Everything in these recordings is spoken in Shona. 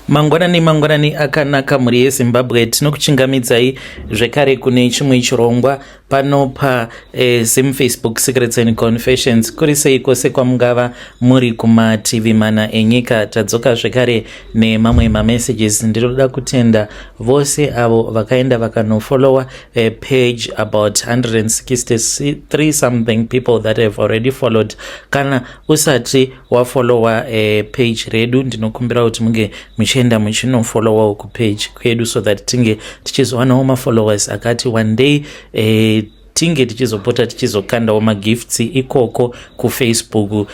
Mangwanani mangwanani akanaka mhuri yeZimbabwe, tinokuchingamidzai zvekare kune chimwe chirongwa pano pa Zim Facebook Secrets and Confessions. Kuri sei kwose kwamungava muri kumativi mana enyika? Tadzoka zvekare nemamwe mamessages. Ndinoda kutenda vose avo vakaenda vakanofollowa page, about 163 something people that have already followed. Kana usati wafollowa page redu, ndinokumbira kuti munge muchienda muchinofollowawo kupage kwedu so that tinge tichizowanawo mafollowers akati one day, tinge tichizopota tichizokandawo magifts ikoko kuFacebook.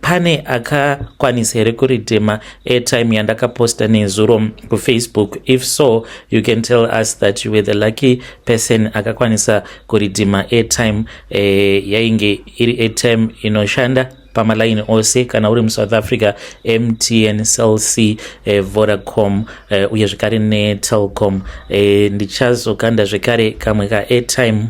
Pane akakwanisa here kuredeema airtime yandakaposta nezuro kuFacebook? If so, you can tell us that you were the lucky person akakwanisa kuredeema airtime. Yainge iri airtime inoshanda pamalaini ose kana uri muSouth Africa, MTN, Cell C, Vodacom, uye zvekare neTelkom. Ndichazokanda zvekare kamwe kaairtime,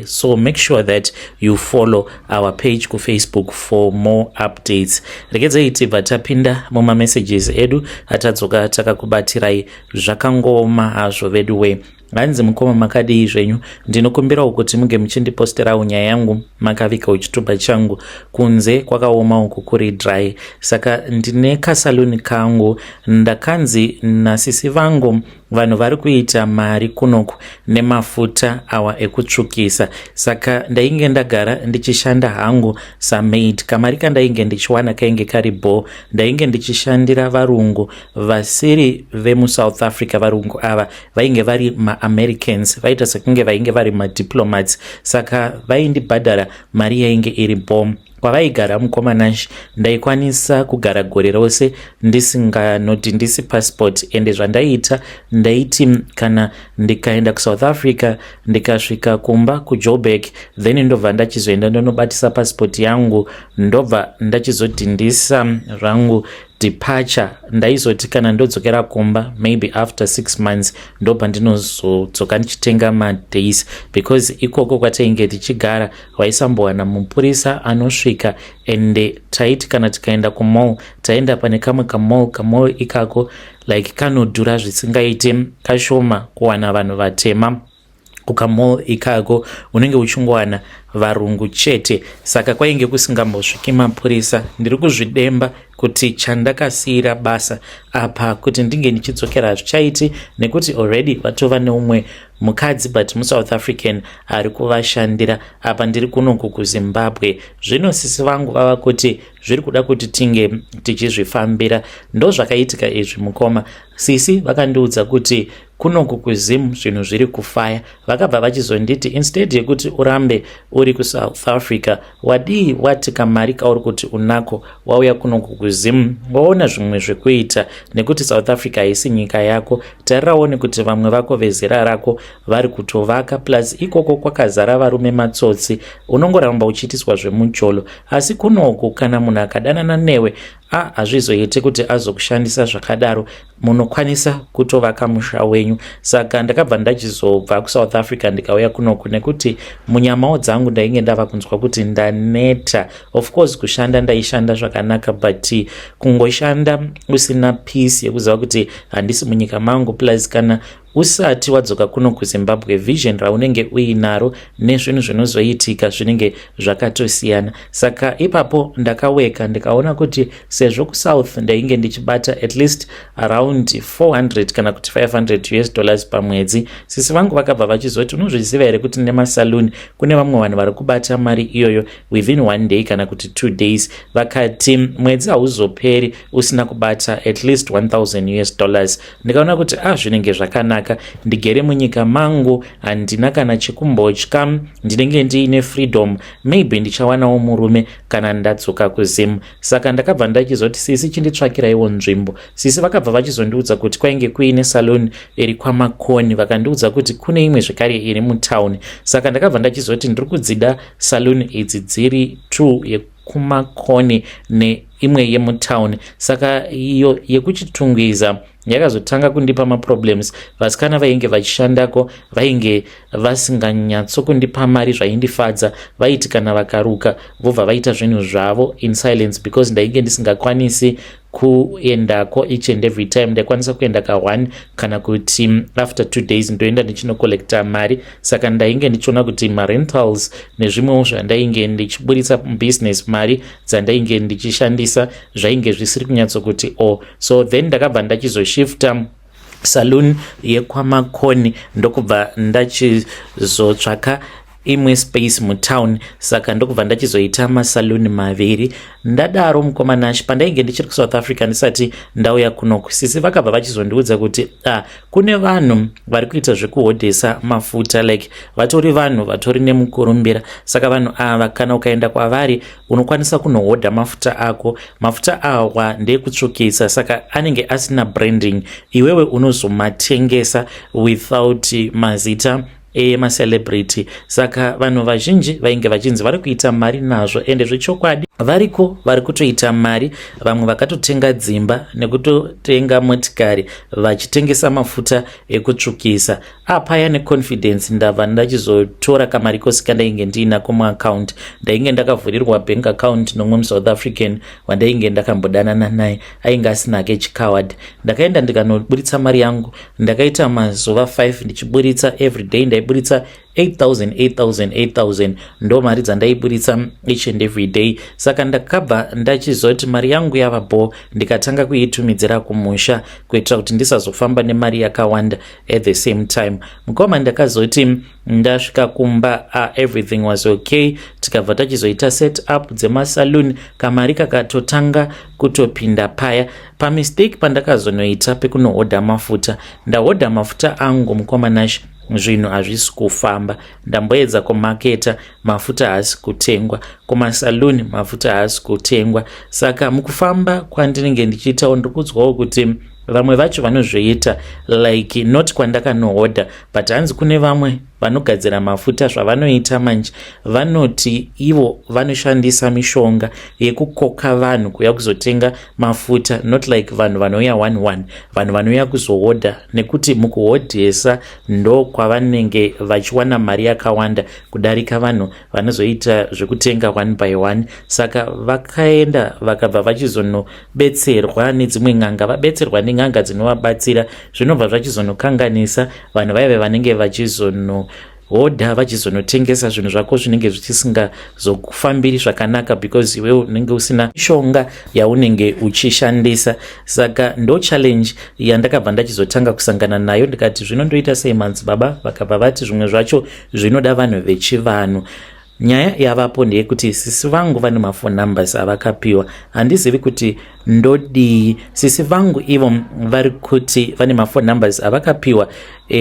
so make sure that you follow our page kuFacebook for more updates. Regedzai tibva tapinda mumamessages edu atadzoka takakubatirai. Zvakangoma hazvo vedu we. Hanzi, "Mukoma, makadii zvenyu? Ndinokumbirawo kuti munge muchindiposterawo nyaya yangu makavikawo chitupa changu. Kunze kwakaoma uku, kuri dry, saka ndine kasaluni kangu. Ndakanzi nasisi vangu vanhu vari kuita mari kunoku nemafuta awa ekutsvukisa. Saka ndainge ndagara ndichishanda hangu samaid. Kamari kandainge ndichiwana kainge kari bho. Ndainge ndichishandira varungu vasiri vemuSouth Africa. Varungu ava vainge vari maAmericans, vaita sekunge vainge vari madiplomats, saka vaindibhadhara mari yainge iri bho. Kwavaigara, mukoma Nash, ndaikwanisa kugara gore rose ndisinganoti ndisi passport. Ende zvandaiita, ndaiti kana ndikaenda kuSouth Africa, ndikasvika kumba kuJoburg, then ndobva ndachizoenda ndonobatisa passport yangu, ndobva ndachizodhindisa zvangu departure. Ndaizoti kana ndodzokera kumba, maybe after 6 months, ndobva ndinozodzoka ndichitenga madays, because ikoko kwatainge tichigara waisambowana mupurisa anosvika. Ende taiti kana tikaenda kumall, taenda pane kamwe kamall. Kamall ikako like kanodhura zvisingaiti, kashoma kuwana vanhu vatema kukamall ikako, unenge uchingowana varungu chete, saka kwainge kusingambosviki mapurisa. Ndiri kuzvidemba kuti chandakasiyira basa apa. Kuti ndinge ndichidzokera hazvichaiti nekuti already vatova neumwe mukadzi, but muSouth African, ari kuvashandira. Apa ndiri kunoku kuZimbabwe. Zvino sisi vangu vava kuti zviri kuda kuti tinge tichizvifambira. Ndo zvakaitika izvi, mukoma. Sisi vakandiudza kuti kunoku kuZim zvinhu zviri kufaya. Vakabva vachizonditi, instead yekuti urambe uri kuSouth Africa, wadii wati kamari kauri kuti unako, wauya kunoku kuZim, waona zvimwe zvekuita, nekuti South Africa haisi nyika yako. Tarirawo nekuti vamwe vako vezera rako vari kutovaka, plus ikoko kwakazara varume matsotsi, unongoramba uchiitiswa zvemucholo. Asi kunoku kana munhu akadanana newe, a hazvizoiti kuti azokushandisa zvakadaro, munokwanisa kutovaka musha wenyu. Saka ndakabva ndachizobva kuSouth Africa ndikauya kunoku, nekuti munyamawo dzangu ndainge ndava kunzwa kuti ndaneta. Of course kushanda ndaishanda zvakanaka, but kungoshanda usina peace yekuziva kuti handisi munyika mangu, plus kana usati wadzoka kuno kuZimbabwe, vision raunenge uinaro nezvinhu zvinozoitika zvinenge zvakatosiyana. Saka ipapo ndakaweka ndikaona kuti sezvo kuSouth ndainge ndichibata at least around 400 kana kuti 500 US dollars pamwedzi, sisi vangu vakabva vachizoti, unozviziva here kuti nemasaluni kune vamwe vanhu vari kubata mari iyoyo within one day kana kuti 2 days? Vakati mwedzi hauzoperi usina kubata at least 1000 US dollars. Ndikaona kuti a ah, zvinenge zvakanaka, ndigere munyika mangu, handina kana chekumbotya, ndinenge ndiine freedom. Maybe ndichawanawo murume kana ndadzoka kuZim. Saka ndakabva ndachizoti, sisi, chinditsvakiraiwo nzvimbo. Sisi vakabva vachizondiudza kuti kwainge kuine salon iri kwaMakoni. Vakandiudza kuti kune imwe zvekare iri mutauni. Saka ndakabva ndachizoti ndiri kudzida salon idzi dziri two, yekuMakoni neimwe yemutauni. Saka iyo yekuChitungwiza yakazotanga kundipa maproblems. Vasikana vainge vachishandako vainge vasinganyatsokundipa mari zvaindifadza. Vaiti kana vakaruka, vobva vaita zvinhu zvavo in silence, because ndainge ndisingakwanisi. Kuendako each and every time ndaikwanisa kuenda ka1 kana kuti after 2 days ndoenda ndichinocollecta mari. Saka ndainge ndichiona kuti marentals nezvimwewo zvandainge ndichiburitsa mubusiness, mari dzandainge ndichishandisa, zvainge zvisiri kunyatsokuti o oh. So then ndakabva ndachizoshifta saloon yekwaMakoni, ndokubva ndachizotsvaka imwe space mutown. Saka ndokubva ndachizoita masaluni maviri. Ndadaro, mukoma Nash, pandainge ndichiri kuSouth Africa, ndisati ndauya kunoku, sisi vakabva vachizondiudza kuti ah, kune vanhu vari kuita zvekuhodhesa mafuta, like vatori vanhu vatori nemukurumbira. Saka vanhu ava, kana ukaenda kwavari, unokwanisa kunohodha mafuta ako. Mafuta awa ndeyekutsvukisa, saka anenge asina branding. Iwewe unozomatengesa without mazita emacelebrity. Saka vanhu vazhinji vainge vachinzi vari kuita mari nazvo, ende zvechokwadi variko vari kutoita mari. Vamwe vakatotenga dzimba nekutotenga motikari vachitengesa mafuta ekutsvukisa. Apaya neconfidence ndabva ndachizotora kamari kose kandainge ndiinako muaccount. Ndainge ndakavhurirwa bank account nomwe muSouth African wandainge ndakambodanana naye, ainge asinake chicoward. Ndakaenda ndikanoburitsa mari yangu. Ndakaita mazuva 5 ndichiburitsa everyday. Ndaiburitsa 8000, 8000, 8000, ndo mari dzandaiburitsa each and every day. Saka ndakabva ndachizoti mari yangu yava bo, ndikatanga kuitumidzira kumusha kuitira kuti ndisazofamba nemari yakawanda at the same time. Mukoma, ndakazoti ndasvika kumba, everything was okay. Tikabva tachizoita set up dzemasaluni, kamari kakatotanga kutopinda paya. Pamistake pandakazonoita pekunohodha mafuta, ndahodha mafuta angu, mukoma Nash, zvinhu hazvisi kufamba. Ndamboedza kumaketa, mafuta haasi kutengwa. Kumasaluni mafuta haasi kutengwa. Saka mukufamba kwandinenge ndichiitawo, ndiri kudzwawo kuti vamwe vacho vanozviita, like not kwandakanohodha, but hanzi kune vamwe vanogadzira mafuta. Zvavanoita manje, vanoti ivo vanoshandisa mishonga yekukoka vanhu kuuya kuzotenga mafuta, not like vanhu vanouya one one, vanhu vanouya kuzohodha, nekuti mukuhodhesa ndo kwavanenge vachiwana mari yakawanda kudarika vanhu vanozoita zvekutenga one by one. Saka vakaenda, vakabva vachizonobetserwa nedzimwe n'anga. Vabetserwa nen'anga dzinovabatsira, zvinobva zvachizonokanganisa vanhu vaive vanenge vachizonohodha, vachizonotengesa. Zvinhu zvako zvinenge zvichisingazokufambiri zvakanaka because iwewe unenge usina mishonga yaunenge uchishandisa. Saka ndo challenge yandakabva ndachizotanga kusangana nayo. Ndikati, "Zvinondoita sei, madzibaba?" Vakabva vati zvimwe zvacho zvinoda vanhu vechivanhu. Nyaya yavapo ndeyekuti sisi vangu vane maphone numbers avakapiwa. Handizivi kuti ndodii. Sisi vangu ivo vari kuti vane maphone numbers avakapiwa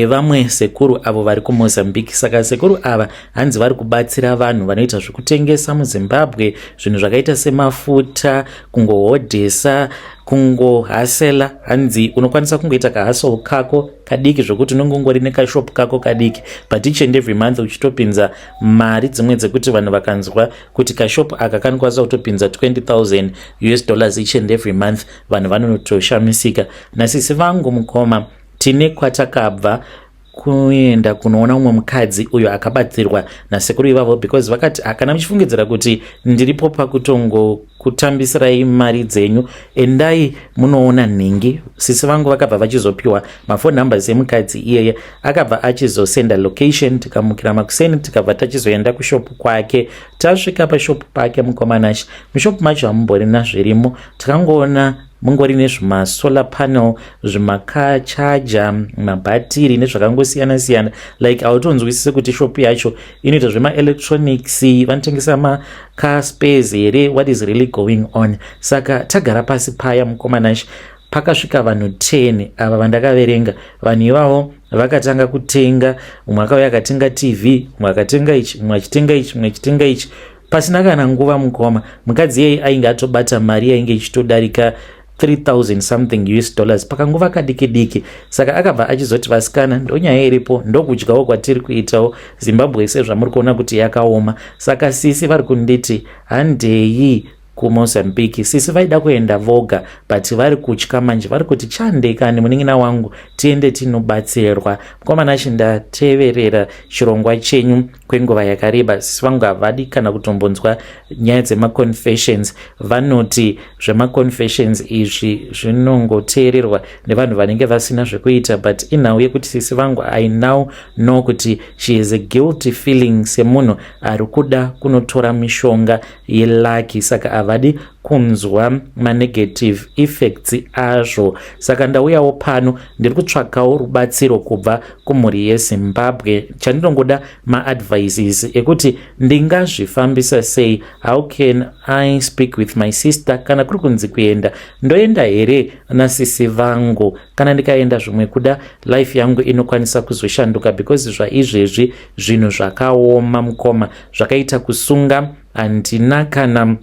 vamwe sekuru avo vari kuMozambique. Saka sekuru ava hanzi vari kubatsira vanhu vanoita zvekutengesa muZimbabwe, zvinhu zvakaita semafuta, kungohodhesa, kungohasela. Hanzi unokwanisa kungoita kahustle kako kadiki zvokuti unongongori nekashop kako kadiki, but each and every month uchitopinza mari dzimwe dzekuti vanhu vakanzwa kuti kashop aka kanokwanisa kutopinza 20,000 US dollars each and every month, vanhu vanotoshamisika. Nasisi vangu, mukoma, tine kwatakabva kuenda kunoona umwe mukadzi uyo akabatsirwa nasekuru ivavo, because vakati, ah, kana muchifungidzira kuti ndiripo pakutongokutambisirai mari dzenyu, endai munoona nhingi. Sisi vangu vakabva vachizopiwa maphone numbers emukadzi iyeye. Akabva achizosenda location. Tikamukira makuseni, tikabva tachizoenda kushopu kwake. Tasvika pashopu pake, mukoma Nash, mushopu macho hamumborina zvirimo. Takangoona mungori nezvimasolar panel, zvimakachaja mabhatiri nezvakangosiyana siyana. Like hautonzwisisi kuti shopu yacho inoita zvemaelectronics, vanotengesa macar spares here, what is really going on? Saka tagara pasi paya, mukoma Nash, pakasvika vanhu 10 ava vandakaverenga. Vanhu ivavo vakatanga kutenga. Umwe akauya akatenga TV, umwe akatenga ichi, umwe achitenga ichi, umwe achitenga ichi. Pasina kana nguva, mukoma, mukadzi iyeye ainge atobata mari yainge ichitodarika 3000 something US dollars pakanguva kadiki diki. Saka akabva achizoti, "Vasikana, ndonyaya iripo, ndokudyawo kwatiri kuitawo. Zimbabwe sezvamuri kuona kuti yakaoma. Saka sisi vari kunditi handei." kuMozambique. Sisi vaida kuenda voga, but vari kutya manje. Vari kuti, "Chandekani munin'ina wangu, tiende tinobatsirwa." Mukomana achi, ndateverera chirongwa chenyu kwenguva yakareba. Sisi vangu havadi kana kutombonzwa nyaya dzemaconfessions. Vanoti zvemaconfessions izvi zvinongoteererwa nevanhu vanenge vasina zvekuita, but inhau yekuti sisi vangu, I now know kuti she is a guilty feeling semunhu ari kuda kunotora mishonga yelucky, saka havadi kunzwa manegative effects azvo. Saka ndauyawo pano, ndiri kutsvakawo rubatsiro kubva kumhuri yeZimbabwe. Chandinongoda maadvices ekuti ndingazvifambisa sei. How can I speak with my sister? Kana kuri kunzi kuenda, ndoenda here nasisi vangu? Kana ndikaenda, zvimwe kuda life yangu inokwanisa kuzoshanduka, because zvaizvezvi zvinhu zvakaoma, mukoma. Zvakaita kusunga, handina kana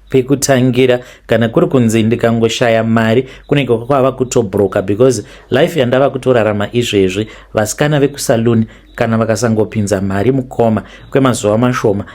pekutangira. Kana kuri kunzi ndikangoshaya mari, kunenge kwava kutobroka, because life yandava kutorarama izvezvi, vasikana vekusaluni kana vakasangopinza mari, mukoma, kwemazuva mashoma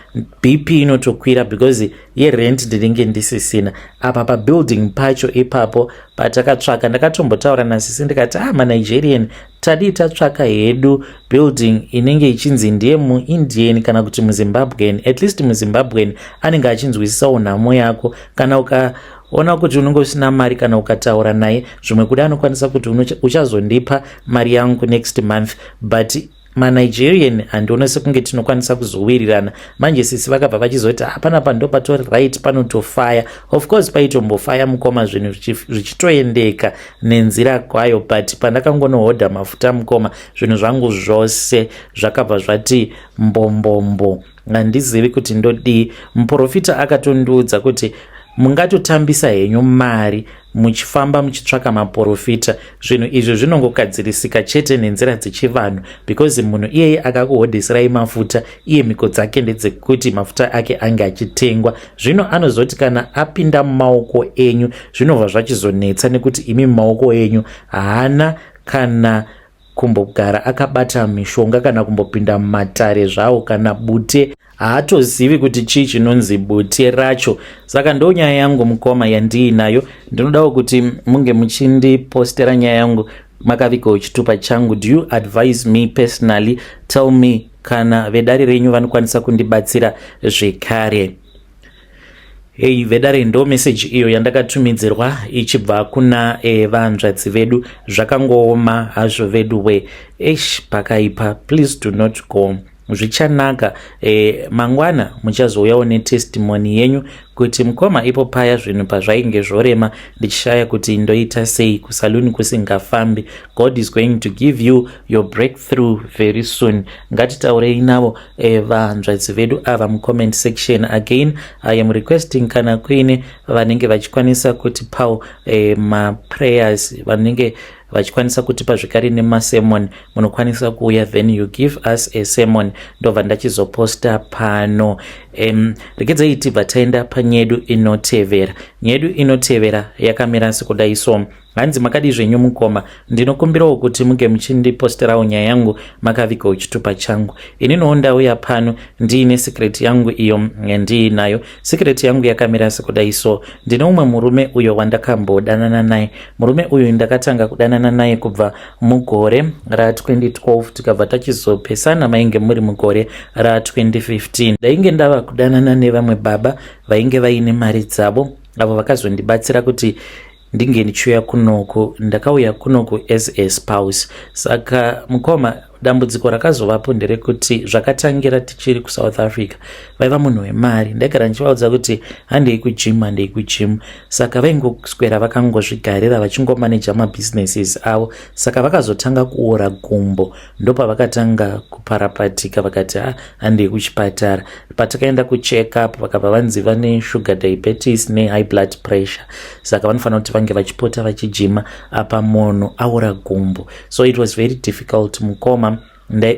BP inotokwira, because yerent ndinenge ndisisina. Apa pabuilding pacho ipapo patakatsvaka, ndakatombotaura nasisi ndikati, "Ah, maNigerian, tadii tatsvaka hedu building inenge ichinzi ndiye muIndian kana kuti muZimbabwean? At least muZimbabwean anenge achinzwisisawo nhamo yako. Kana ukaona kuti unenge usina mari, kana ukataura naye, zvimwe kuda anokwanisa kuti uchazondipa mari yangu next month, but maNigerian handiona sekunge tinokwanisa kuzowirirana." Manje sisi vakabva vachizoti, "Hapana, ndo patori right, panotofaya." Of course paitombofaya, mukoma, zvinhu zvichitoendeka nenzira kwayo, but pandakangonohodha mafuta, mukoma, zvinhu zvangu zvose zvakabva zvati mbombombo. Handizivi kuti ndodii. Muprofita akatondiudza kuti mungatotambisa henyu mari muchifamba muchitsvaka maprofita, zvinhu izvi zvinongogadzirisika chete nenzira dzechivanhu, because munhu iyeye akakuhodhesirai mafuta, iye mhiko dzake ndedzekuti mafuta ake ange achitengwa. Zvino anozoti kana apinda mumaoko enyu, zvinobva zvachizonetsa, nekuti imi mumaoko enyu haana kana kumbogara akabata mishonga kana kumbopinda mumatare zvawo, kana bute haatozivi kuti chii chinonzi bute racho. Saka ndo nyaya yangu, mukoma, yandiinayo. Ndinodawo kuti munge muchindipostera nyaya yangu makavigawo chitupa changu. Do you advise me personally? Tell me kana vedare renyu vanokwanisa kundibatsira zvekare. Hei vedare, ndo meseji iyo yandakatumidzirwa ichibva kuna vanzvadzi vedu. Zvakangooma hazvo vedu we. Esh, pakaipa. Please do not go, zvichanaka. Mangwana muchazouyawo netestimony yenyu kuti, "Mukoma, ipo paya zvinhu pazvainge zvorema, ndichishaya kuti ndoita sei, kusaluni kusingafambi." God is going to give you your breakthrough very soon. Ngatitaurei navo vanzvadzi vedu ava mucomment section. Again, I am requesting, kana kuine vanenge vachikwanisa kutipawo maprayers, vanenge vachikwanisa kutipa zvekare nemasermon, munokwanisa kuuya, then you give us a sermon, ndobva ndachizoposta pano. Regedzai tibva taenda panyedu inotevera. Nyedu inotevera yakamira sekudai so. Hanzi, "Makadi zvenyu mukoma? Ndinokumbirawo kuti munge muchindiposterawo nyaya yangu makavigawo chitupa changu. Ininiwo ndauya pano ndiine secret yangu iyo yandiinayo. Secret yangu yakamira sekudai so. Ndine umwe murume uyo wandakambodanana naye. Murume uyu ndakatanga kudanana naye kubva mugore ra2012, tikabva tachizopesana mainge muri mugore ra2015. Ndainge ndava kudanana nevamwe baba vainge vaine mari dzavo, avo vakazondibatsira kuti ndinge ndichiuya kunoku. Ndakauya kunoku as a spouse. Saka mukoma, dambudziko rakazovapo nderekuti zvakatangira tichiri kuSouth Africa. Vaiva munhu wemari. Ndaigara ndichivaudza kuti handei kugym, handei kugym, saka vaingoswera vakangozvigarira vachingomaneja mabusinesses avo. Saka vakazotanga kuora gumbo, ndopavakatanga kuparapatika, vakati, ah, handei kuchipatara. Patakaenda kucheck up, vakabva vanzi vane sugar diabetes nehigh blood pressure, saka vanofanira kuti vange vachipota vachijima. Apa munhu aora gumbo, so it was very difficult, mukoma."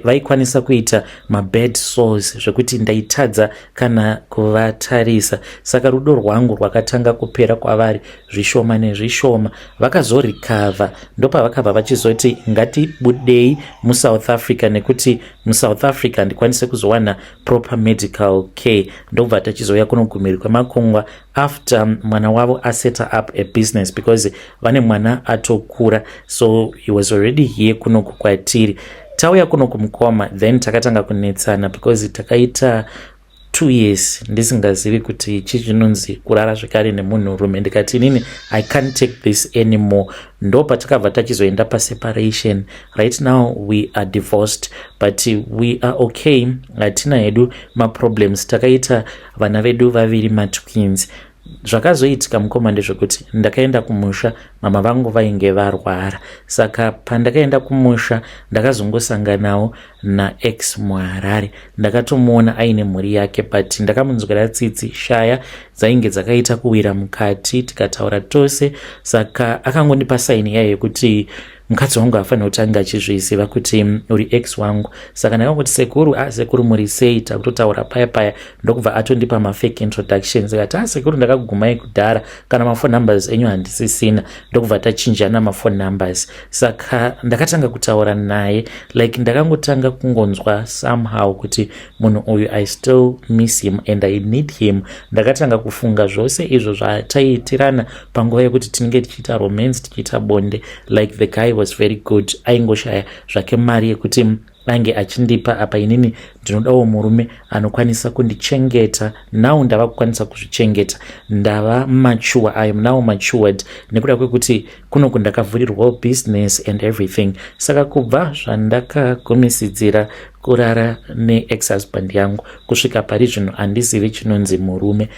Vaikwanisa kuita mabed sores zvekuti ndaitadza kana kuvatarisa. Saka rudo rwangu rwakatanga kupera kwavari zvishoma nezvishoma. Vakazorecover, ndopavakabva vachizoti ngatibudei muSouth Africa, nekuti muSouth Africa handikwanise kuzowana proper medical care. Ndobva tachizouya kunogumiri kwemakungwa after mwana wavo aseta up a business, because vane mwana atokura. So he was already here kunoku kwatiri. Tauya kuno kumukoma, then takatanga kunetsana because takaita 2 years ndisingazivi kuti chii chinonzi kurara zvekare nemunhurume. Ndikati inini I can't take this anymore. Ndo patakabva tachizoenda paseparation. Right now we are divorced, but we are okay, hatina hedu maproblems. Takaita vana vedu vaviri, matwins. Zvakazoitika, mukoma, ndezvekuti ndakaenda kumusha, mama vangu vainge varwara. Saka pandakaenda kumusha, ndakazongosanganawo naex muHarare. Ndakatomuona aine mhuri yake, but ndakamunzwira tsitsi, shaya dzainge dzakaita kuwira mukati. Tikataura tose, saka akangondipa sign yayo yekuti mukadzi wangu haafanira kuti ange achizviziva kuti uri ex wangu. Saka ndakangoti, "Sekuru, a ah, sekuru, muri sei?" Takutotaura paya paya, ndokubva atondipa mafake introductions. Akati, "A ah, sekuru, ndakagumai kudhara, kana maphone numbers enyu handisisina." Ndokubva tachinjana maphone numbers. Saka ndakatanga kutaura naye, like ndakangotanga kungonzwa somehow kuti munhu uyu, I still miss him and I need him. Ndakatanga kufunga zvose izvo zvataiitirana panguva yekuti tinenge tichiita romance, tichiita bonde. Like, the guy was very good, aingoshaya zvake mari yekuti ange achindipa. Apa inini ndinodawo murume anokwanisa kundichengeta. Now ndava kukwanisa kuzvichengeta, ndava mature. I am now matured nekuda kwekuti kunoku ndakavhurirwawo business and everything. Saka kubva zvandakagumisidzira kurara neex husband yangu kusvika pari zvino, handizivi chinonzi murume.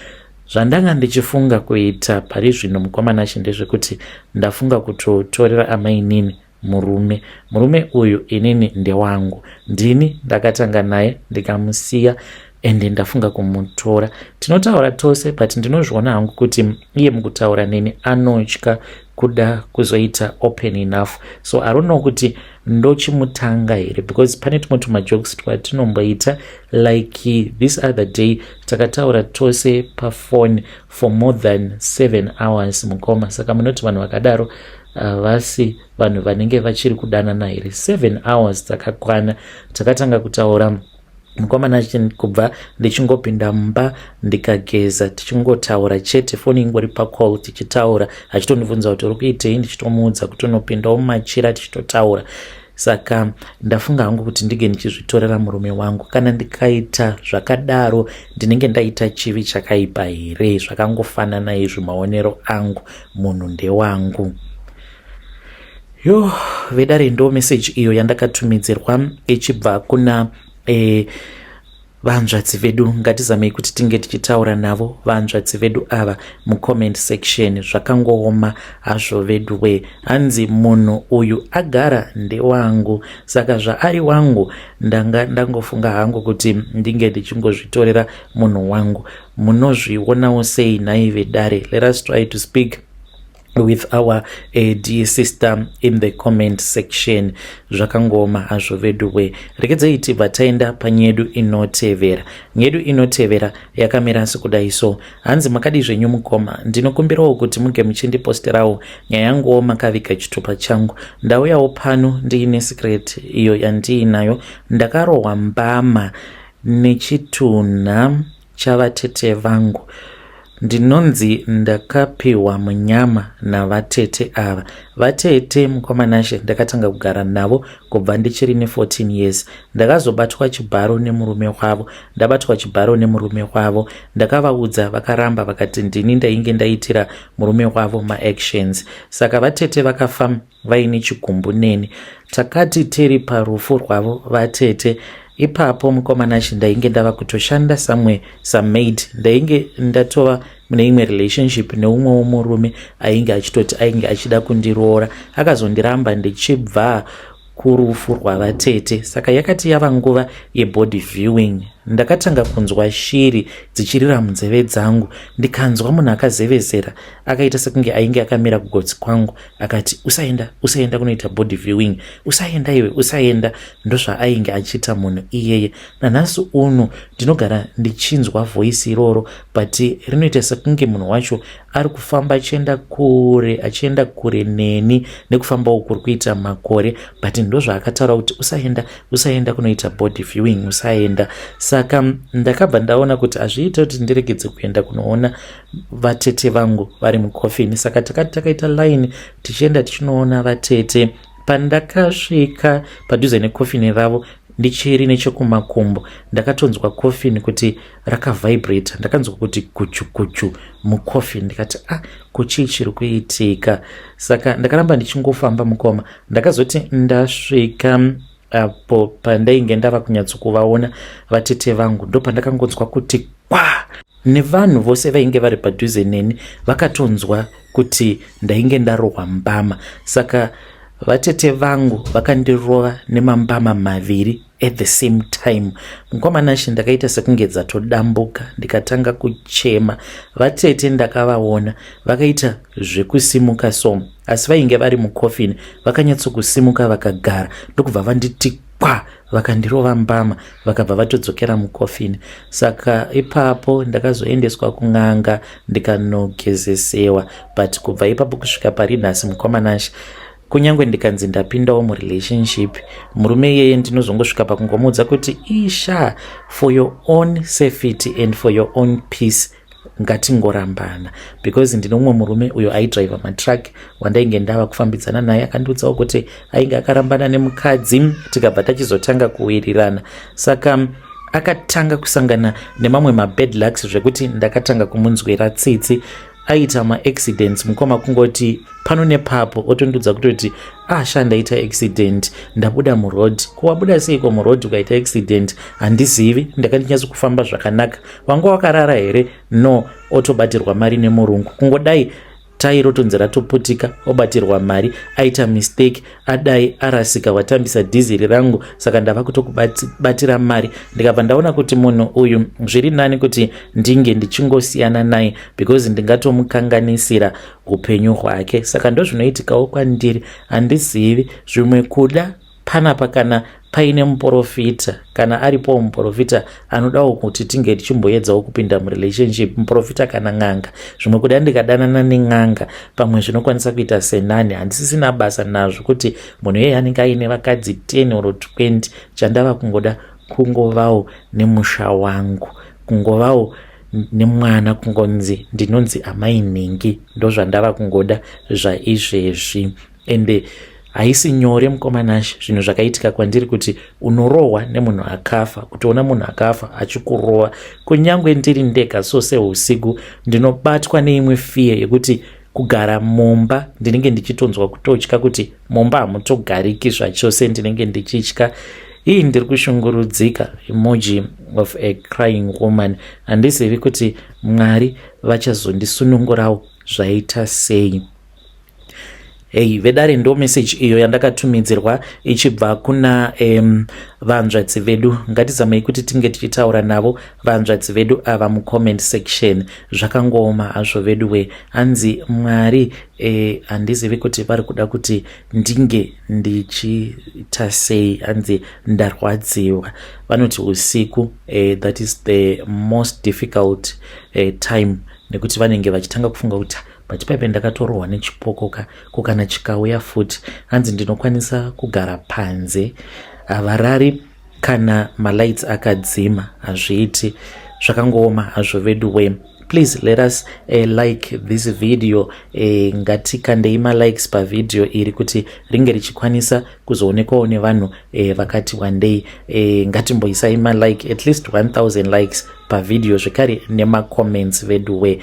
Zvandanga ndichifunga kuita pari zvino, mukomanachi, ndezvekuti ndafunga kutotorera amainini murume. Murume uyu inini ndewangu, ndini ndakatanga naye ndikamusiya, ende ndafunga kumutora. Tinotaura tose, but ndinozviona hangu kuti iye mukutaura neni anotya kuda kuzoita open enough. So I don't know kuti ndochimutanga here, because pane tumwe tumajokes twatinomboita. Like this other day takataura tose pafone for more than 7 hours, mukoma. Saka munoti vanhu vakadaro havasi vanhu vanenge vachiri kudanana here? 7 hours dzakakwana takatanga kutaura, mukomana, kubva ndichingopinda mumba ndikageza, tichingotaura chete, foni ingori pacall, tichitaura, achitondibvunza kuti uri kuitei, ndichitomuudza kuti unopindawo mumachira, tichitotaura. Saka ndafunga hangu kuti ndinge ndichizvitorera murume wangu. Kana ndikaita zvakadaro, ndinenge ndaita chivi chakaipa here? Zvakangofanana izvi, maonero angu, munhu ndewangu. Yo, vedare, ndo meseji iyo yandakatumidzirwa ichibva kuna vanzvadzi vedu. Ngatizamei kuti tinge tichitaura navo vanzvadzi vedu ava mucomment section. Zvakangooma hazvo vedu we. Hanzi munhu uyu agara ndewangu, saka zvaari wangu, ndanga ndangofunga hangu kuti ndinge ndichingozvitorera munhu wangu. Munozvionawo sei nhai vedare? Let us try to speak with our dear sister in the comment section. Zvakangoma hazvo vedu we. Rekedzai tibva taenda panyedu inotevera. Nyedu inotevera yakamira sekudai so. Hanzi, "Makadi zvenyu mukoma? Ndinokumbirawo kuti muge muchindiposterawo nyaya yanguwo makaviga chitupa changu. Ndauyawo pano ndiine secret iyo yandiinayo. Ndakarohwa mbama nechitunha chavatete vangu. Ndinonzi ndakapiwa munyama navatete ava. Vatete, mukomanashe, ndakatanga kugara navo kubva ndichiri ne14 years. Ndakazobatwa chibharo nemurume wavo. Ndabatwa chibharo nemurume wavo, ndakavaudza, vakaramba, vakati ndini ndainge ndaitira murume wavo maactions. Saka vatete vakafa vaine chigumbu neni. Takati tiri parufu rwavo vatete ipapo, mukomanashi, ndainge ndava kutoshanda somewhere samaid. Ndainge ndatova mune imwe relationship neumwewo murume ainge achitoti ainge achida kundiroora. Akazondiramba ndichibva kurufu rwavatete. Saka yakati yava nguva yebody viewing. Ndakatanga kunzwa shiri dzichirira munzeve dzangu, ndikanzwa munhu akazevezera akaita sekunge ainge akamira kugotsi kwangu akati, "Usaenda, usaenda kunoita body viewing, usaenda iwe, usaenda." Ndozvaainge achiita munhu iyeye. Nanhasi uno ndinogara ndichinzwa voice iroro, but rinoita sekunge munhu wacho ari kufamba achienda kure, achienda kure neni nekufambawo kuri kuita makore, but ndozvaakataura kuti, "Usaenda, usaenda kunoita body viewing, usaenda." Saka ndakabva ndaona kuti hazviita kuti ndiregedze kuenda kunoona vatete vangu vari mukofini. Saka takati takaita line tichienda tichinoona vatete. Pandakasvika padhuze nekofini ravo, ndichiri nechekumakumbo, ndakatonzwa kofini kuti rakavhibrata. Ndakanzwa kuti guchu guchu mukofini. Ndikati, "Ah, kuchii chiri kuitika?" Saka ndakaramba ndichingofamba, mukoma. Ndakazoti ndasvika apo pandainge ndava kunyatsokuvaona vatete vangu, ndo pandakangonzwa kuti kwa. Nevanhu vose vainge vari padhuze neni vakatonzwa kuti ndainge ndarohwa mbama. Saka vatete vangu vakandirova nemambama maviri at the same time. Mukoma Nashe, ndakaita sekunge dzatodambuka, ndikatanga kuchema. Vatete ndakavaona vakaita zvekusimuka so, asi vainge vari mukofini. Vakanyatsokusimuka, vakagara, ndokubva vanditi kwa, vakandirova mbama, vakabva vatodzokera mukofini. Saka ipapo ndakazoendeswa kun'anga, ndikanogezesewa. But kubva ipapo kusvika pari nhasi, mukoma Nashe, kunyange ndikanzi ndapindawo murelationship, murume iyeye ndinozongosvika pakungomuudza kuti, "Isha, for your own safety and for your own peace, ngatingorambana," because ndine mumwe murume uyo aidhiraivha matruck wandainge ndava kufambidzana naye. Akandiudzawo kuti ainge akarambana nemukadzi, tikabva tachizotanga kuwirirana. Saka akatanga kusangana nemamwe mabad lucks, zvekuti ndakatanga kumunzwira tsitsi. Aita maaccidents, mukoma, kungoti pano nepapo otondiudza kutoti, "Asha, ndaita accident, ndabuda muroad." "Kuwabuda seiko muroad ukaita accident?" "Handizivi, ndakandinyatso kufamba zvakanaka." "Wanga wakarara here?" "No." Otobatirwa mari nemurungu. Kungodai tai rotonzi ratoputika, obatirwa mari. Aita mistake, adai arasika, watambisa dhiziri rangu, saka ndava kutokubatira mari. Ndikabva ndaona kuti munhu uyu zviri nani kuti ndinge ndichingosiyana naye, because ndingatomukanganisira upenyu hwake. Saka ndozvinoitikawo kwandiri. Handizivi, zvimwe kuda panapa kana paine muprofita, kana aripowo muprofita anodawo kuti tinge tichimboedzawo kupinda murelationship, muprofita kana n'anga, zvimwe kuda ndikadanana nen'anga, pamwe zvinokwanisa kuita senani. Handisisina basa nazvo kuti munhu iyeye anenge aine vakadzi 10 or 20. Chandava kungoda kungovawo nemusha wangu, kungovawo nemwana, kungonzi ndinonzi amai nhingi. Ndozvandava kungoda zvaizvezvi. Ende haisi nyore, mukoma Nashe, zvinhu zvakaitika kwandiri, kuti unorohwa nemunhu akafa, kutoona munhu akafa achikurova. Kunyange ndiri ndega so seusiku, ndinobatwa neimwe fear yekuti kugara mumba ndinenge ndichitonzwa kutotya kuti mumba hamutogariki zvachose. Ndinenge ndichitya. Ii, ndiri kushungurudzika. Emoji of a crying woman. Handizivi kuti Mwari vachazondisunungurawo zvaita sei. Hei vedare, ndo message iyo yandakatumidzirwa ichibva kuna vanzvadzi vedu. Ngatizamei kuti tinge tichitaura navo vanzvadzi vedu ava mucomment section. Zvakangooma hazvo vedu we. Hanzi Mwari, handizivi kuti vari kuda kuti ndinge ndichiita sei. Hanzi ndarwadziwa. Vanoti usiku, that is the most difficult time, nekuti vanenge vachitanga kufunga kuti, "But paipe ndakatorohwa nechipoko ka, ko kana chikauya futi?" Hanzi ndinokwanisa kugara panze, havarari kana malights akadzima, hazviiti. Zvakangooma hazvo vedu we. Please let us like this video. Ngatikandei malikes pavhidhiyo iri kuti ringe richikwanisa kuzoonekwawo nevanhu vakati wandei. Ngatimboisai malike, at least 1000 likes pavhidhiyo, zvekare nemacomments vedu we.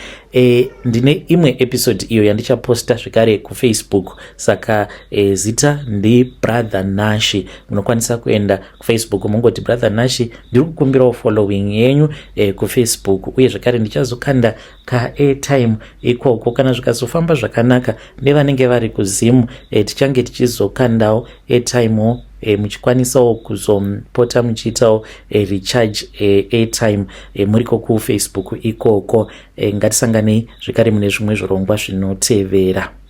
Ndine imwe episode iyo yandichaposta zvekare kuFacebook. Saka zita ndiBrother Nashi. Munokwanisa kuenda kuFacebook, mungoti Brother Nashi. Ndiri kukumbirawo following yenyu kuFacebook, uye zvekare ndichazokanda kaairtime ikoko. Kana zvikazofamba zvakanaka nevanenge vari kuZimu, tichange tichizokandawo airtime. Muchikwanisawo kuzopota muchiitawo recharge airtime muriko kuFacebook ikoko. Ngatisanganei zvekare mune zvimwe zvirongwa zvinotevera.